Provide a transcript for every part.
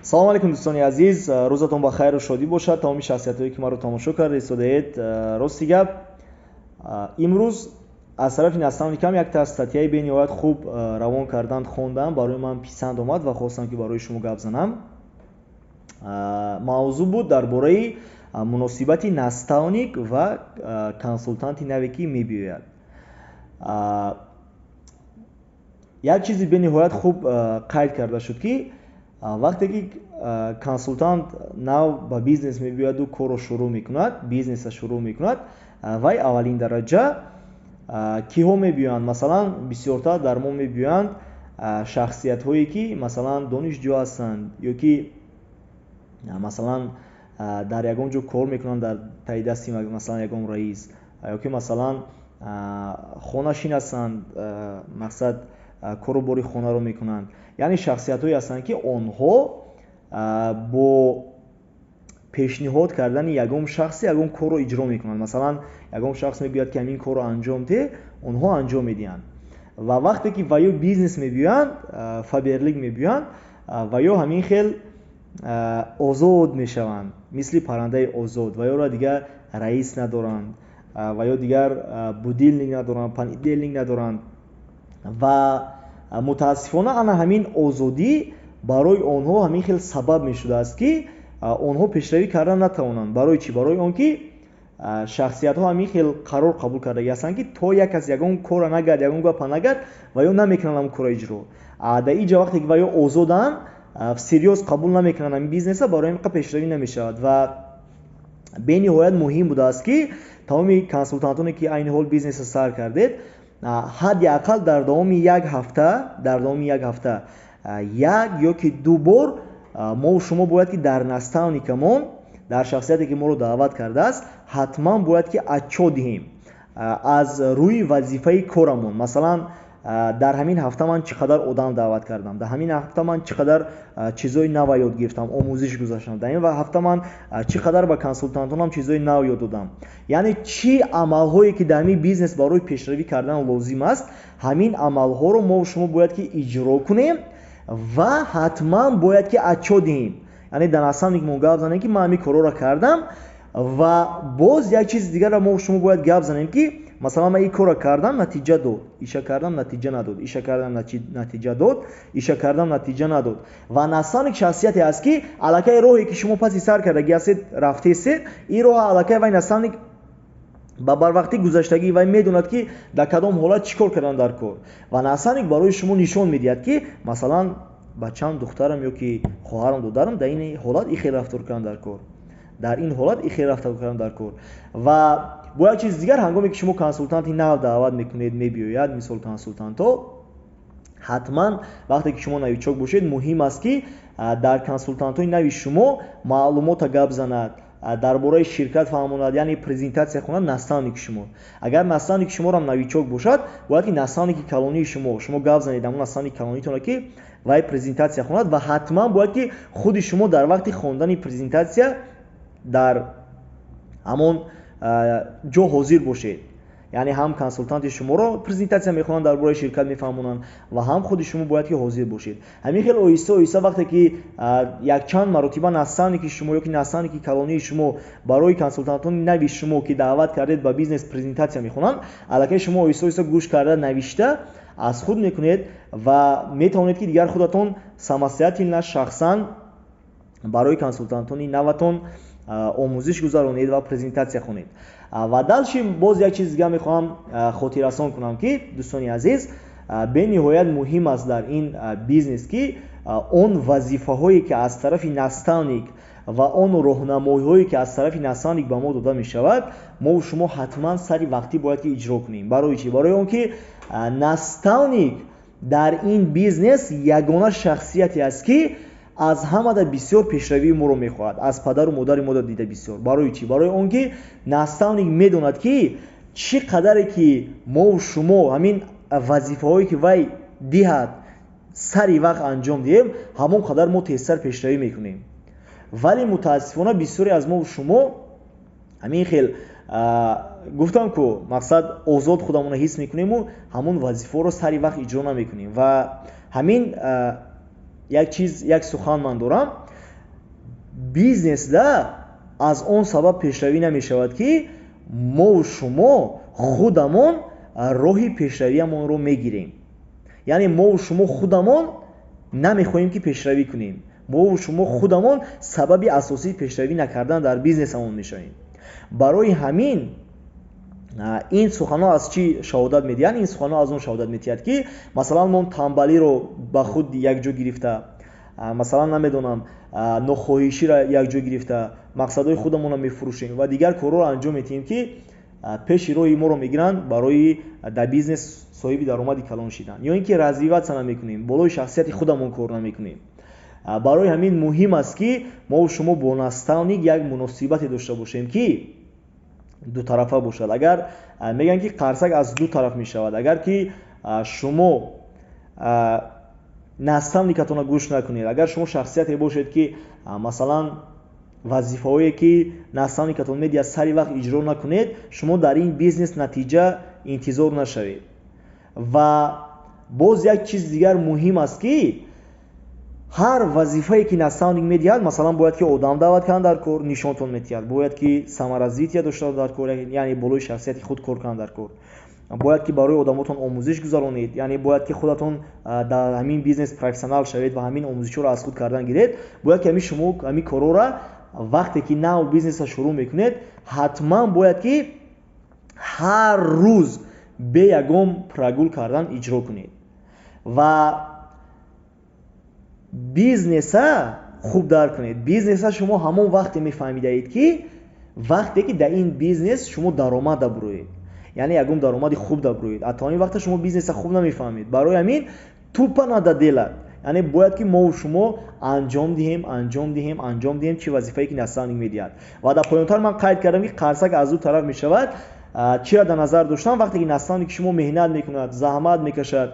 Салому алейкум, дӯстони азиз, рӯзатон ба хайру шодӣ бошад. Тамоми шахсиятҳое, ки маро тамошо карда истодаед, рости гап, имрӯз аз тарафи наставникам якта статьяи бениҳоят хуб равон карданд, хондам, барои ман писанд омад ва хостам, ки барои шумо гап занам. Мавзӯъ буд дар бораи муносибати наставник ва консултанти наве, ки мебиёяд. Як чизи бениҳоят хуб қайд карда шуд, ки вақте ки консултант нав ба бизнес мебиёяду корро шурӯъ мекунад, бизнеса шурӯъ мекунад, вай аввалин дараҷа киҳо мебиёянд? Масалан, бисёртар дар мо мебиёянд шахсиятҳое, ки, масалан, донишҷӯ ҳастанд ё ки, масалан, дар ягон ҷо кор мекунанд дар таи дасти, масалан, ягон раис, ё ки, масалан, хонашин ҳастанд, мақсад, кору бори хонаро мекунанд. Яъне шахсиятҳое ҳастанд, ки онҳо бо пешниҳод кардани ягон шахсе ягон корро иҷро мекунанд. Масалан, ягон шахс мегӯяд, ки ҳамин корро анҷом деҳ, онҳо анҷом медиҳанд. Ва вақте ки ва ё бизнес мебиёянд, Фаберлик мебиёянд, ва ё ҳамин хел озод мешаванд, мисли паррандаи озод. Ва ёро дигар раис надоранд, ва ё дигар будильник надоранд, понедельник надоранд. Ва мутаассифона, ана ҳамин озодӣ барои онҳо ҳамин хел сабаб мешудааст, ки онҳо пешравӣ карда натавонанд. Барои чӣ? Барои он ки шахсиятҳо ҳамин хел қарор қабул кардагӣ ҳастанд, ки то як кас ягон корро нагард, ягон гапа нагард, ва ё намекунанд ҳамон корро иҷро. Дар ин ҷо, вақте ки ва ё озоданд, всерьёз қабул намекунанд ҳамин бизнеса, барои ҳамин қадр пешравӣ намешавад. Ва бениҳоят муҳим будааст, ки тамоми консултантоне, ки айни ҳол бизнеса сар кардед, ҳадди ақал дар давоми як ҳафта, дар давоми як ҳафта як ё ки ду бор мо шумо бояд, ки дар наставникамон, дар шахсияте, ки моро даъват кардааст, ҳатман бояд, ки отчёт диҳем аз рӯи вазифаи корамон. Масалан, дар ҳамин ҳафта ман чӣ қадар одам даъват кардам, дар ҳамин ҳафта ман чӣ қадар чизҳои нава ёд гирифтам, омӯзиш гузаштам, дар ин ҳафта ман чӣ қадар ба консултантонам чизҳои нав ёд додам. Яъне чӣ амалҳое, ки дар ҳамин бизнес барои пешравӣ кардан лозим аст, ҳамин амалҳоро мо шумо бояд, ки иҷро кунем ва ҳатман бояд, ки отчёт диҳем. Яъне дар наставникмон гап занем, ки ман ҳамин корҳоро кардам. Ва боз як чизи дигарро мо шумо бояд гап занем, ки, масалан, ман ин корро кардам, натиҷа дод, иша кардам, натиҷа надод, иша кардам, натиҷа дод, иша кардам, натиҷа надод. Ва наставник шахсияте аст, ки аллакай роҳе, ки шумо паси сар кардагӣ ҳастед, рафтесед, ин роҳа аллакай вай наставник ба барвақтӣ гузаштагӣ, вай медонад, ки дар кадом ҳолат чӣ кор кардан дар кор. Ва наставник барои шумо нишон медиҳад, ки, масалан, бачам, духтарам ё ки хоҳарам, додарам, дар ин ҳолат ин хел рафтор кардан дар кор, дар ин ҳолат ин хел рафтор кардан дар кор. Ва бо як чизи дигар, ҳангоме ки шумо консултанти нав даъват мекунед, мебиёяд, мисол, консултантҳо, ҳатман вақте ки шумо новичок бошед, муҳим аст, ки дар консултантҳои нави шумо маълумота гап занад, дар бораи ширкат фаҳмонад, яъне презентатсия хонад наставники шумо. Агар наставники шуморам новичок бошад, бояд, ки наставники калонии шумо, шумо гап занед ҳамон наставники калонитона, ки вай презентатсия хонад. Ва ҳатман бояд, ки худи шумо дар вақти хондани презентатсия дар ҳамон ҷо ҳозир бошед. Яъне ҳам консултанти шуморо презентатсия мехонанд, дар бораи ширкат мефаҳмонанд, ва ҳам худи шумо бояд, ки ҳозир бошед. Ҳамин хел оҳиста оҳиста, вақте ки якчанд маротиба наставники шумо ё ки наставники калонии шумо барои консултантони нави шумо, ки даъват кардед ба бизнес, презентатсия мехонанд, аллакай шумо оҳиста оҳиста гӯш карда, навишта аз худ мекунед ва метавонед, ки дигар худатон самостоятельно, шахсан барои консултантони наватон омӯзиш гузаронед ва презентатсия хонед. Ва дальше боз як чиз дига мехоҳам хотиррасон кунам, ки, дӯстони азиз, бениҳоят муҳим аст дар ин бизнес, ки он вазифаҳое, ки аз тарафи наставник, ва он роҳнамоиҳое, ки аз тарафи наставник ба мо дода мешавад, мо шумо ҳатман сари вақтӣ бояд, ки иҷро кунем. Барои чӣ? Барои он ки наставник дар ин бизнес ягона шахсияте аст, ки аз ҳамада бисёр пешравии моро мехоҳад, аз падару модари моро дида бисёр. Барои чӣ? Барои он ки наставник медонад, ки чӣ қадаре ки мову шумо ҳамин вазифаҳое, ки вай диҳад, сари вақт анҷом диҳем, ҳамон қадар мо тезтар пешравӣ мекунем. Вале мутаассифона, бисёре аз мову шумо ҳамин хел, гуфтам ку, мақсад, озод худамонро ҳис мекунему ҳамон вазифаҳоро сари вақт иҷро намекунем. Ва ҳамин як чиз, як сухан ман дорам. Бизнесда аз он сабаб пешравӣ намешавад, ки мову шумо худамон роҳи пешравиамонро мегирем. Яъне мову шумо худамон намехоҳем, ки пешравӣ кунем. Мову шумо худамон сабаби асосии пешравӣ накардан дар бизнесамон мешавем. Барои ҳамин ин суханҳо аз чӣ шаҳодат медиҳанд? Ин суханҳо аз он шаҳодат медиҳад, ки масалан мо тамбалиро ба худ якҷо гирифта, масалан, намедонам, нохоҳиширо якҷо гирифта, мақсадҳои худамонро мефурӯшем ва дигар корҳоро анҷом медиҳем, ки пеши роҳи моро мегиранд барои дар бизнес соҳиби даромади калон шидан, ё ин ки развиваться намекунем, болои шахсияти худамон кор намекунем. Барои ҳамин муҳим аст, ки мову шумо бо наставник як муносибате дошта бошем, ки дутарафа бошад. Агар мегӯянд, ки қарсак аз ду тараф мешавад, агар ки шумо наставникатонро гӯш накунед, агар шумо шахсияте бошед, ки масалан вазифаҳое, ки наставникатон медиҳад, сари вақт иҷро накунед, шумо дар ин бизнес натиҷа интизор нашавед. Ва боз як чиз дигар муҳим аст, ки ҳар вазифае, ки наставник медиҳад, масалан, бояд ки одам даъват кардан дар кор, нишонтон медиҳад, бояд ки саморазвитие дошта дар кор, яъне болои шахсияти худ кор кардан дар кор, бояд ки барои одамотон омӯзиш гузаронед, яъне бояд ки худатон дар ҳамин бизнес профессионал шавед ва ҳамин омӯзишҳоро аз худ кардан гиред. Бояд ки ҳамин шумо ҳамин корҳоро, вақте ки нав бизнеса шурӯъ мекунед, ҳатман бояд ки ҳар рӯз бе ягон прогул кардан иҷро кунед ва бизнеса хуб дарк кунед. Бизнеса шумо ҳамон вақте мефаҳмидаед, ки вақте ки дар ин бизнес шумо даромад дабуроед, яъне ягон даромади хуб дабуроед. То ин вақта шумо бизнеса хуб намефаҳмед. Барои ҳамин тупо надо делать, яъне бояд ки мову шумо анҷом диҳем, анҷом диҳем, анҷом диҳем, чӣ вазифае ки наставник медиҳад. Ва дар поёнтар ман қайд кардам, ки қарсак аз ду тараф мешавад. Чиро дар назар доштам? Вақте ки наставники шумо меҳнат мекунад, заҳмат мекашад,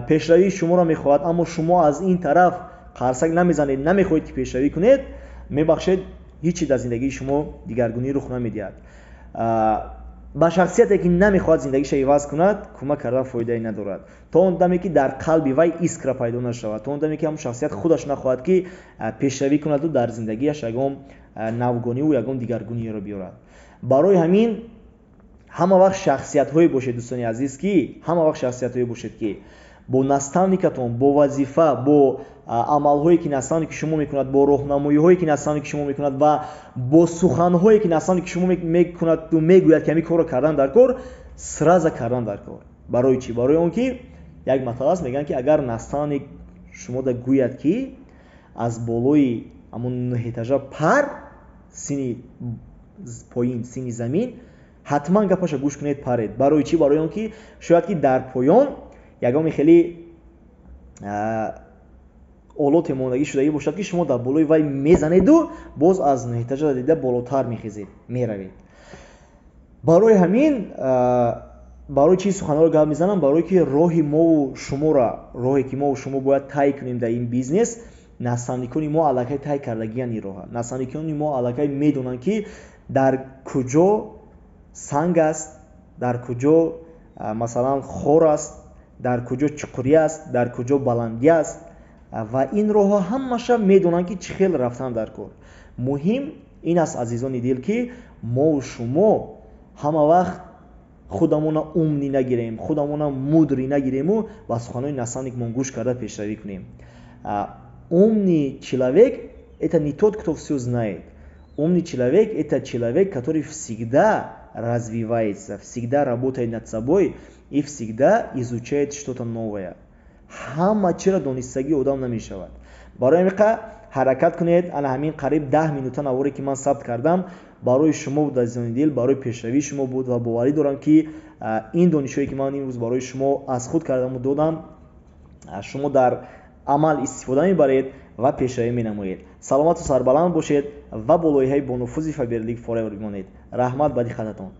пешравии шуморо мехоҳад, аммо шумо аз ин тараф қарсак намезанед, намехоҳед, ки пешравӣ кунед, мебахшед, ҳеҷ чи дар зиндагии шумо дигаргунӣ рух намедиҳад. Ба шахсияте, ки намехоҳад зиндагиша иваз кунад, кӯмак кардан фоидае надорад, то он даме ки дар қалби вай искра пайдо нашавад, то он даме ки ҳамон шахсият худаш нахоҳад, ки пешравӣ кунаду дар зиндагиаш ягон навгониву ягон дигаргуниеро биёрад. Барои ҳамин ҳама вақт шахсиятҳое бошед, дӯстони азиз, ки ҳама вақт шахсиятҳое бошед, ки бо наставникатон, бо вазифа, бо амалҳое, ки наставники шумо мекунад, бо роҳнамоиҳое, ки наставники шумо мекунад, ва бо суханҳое, ки наставники шумо мекунаду мегӯяд, ки ҳамин корро кардан дар кор, сразу кардан дар кор. Барои чӣ? Барои он ки як масъала аст, мегӯянд, ки агар наставник шумода гӯяд, ки аз болои ҳамон нӯҳэтажа пар сини поин, сини замин, ҳатман гапаша гӯш кунед, паред. Барои чӣ? Барои он ки шояд ки дар поён ягоне хеле олоте мондагӣ шудагӣ бошад, ки шумо дар болои вай мезанеду боз аз нӯҳэтажа дида болотар мехезед, меравед. Барои ҳамин, барои чӣ суханҳоро гап мезанам? Барое ки роҳи мову шуморо, роҳе ки мову шумо бояд тай кунем дар ин бизнес, наставникони мо аллакай тай кардагиянд ин роҳа. Наставникони мо аллакай медонанд, ки дар куҷо санг аст, дар куҷо, масалан, хор аст, дар куҷо чуқурӣ аст, дар куҷо баландӣ аст, ва ин роҳҳо ҳамаша медонанд, ки чӣ хел рафтан дар кор. Муҳим ин аст, азизони дил, ки мову шумо ҳама вақт худамона умный нагирем, худамона мудрый нагирему ба суханони наставникмон гӯш карда пешравӣ кунем. Умный человек — это не тот, кто всё знает. Умный человек — это человек, который всегда развивается, всегда работает над собой и всегда изучает что-то новое. Ҳама чиро донистагӣ одам намешавад. Барои ҳамин ҳаракат кунед. Ана ҳамин қариб 10 минута наворе, ки ман сабт кардам, барои шумо буд, азизони дил, барои пешравии шумо буд, ва боварӣ дорам, ки ин донишҳое, ки ман имрӯз барои шумо аз худ кардаму додам, шумо дар амал истифода мебаред ва пешравӣ менамоед. Саломату сарбаланд бошед ва бо лоиҳаи бонуфузи Фаберлик Форевер бимонед. Раҳмат ба диққататон.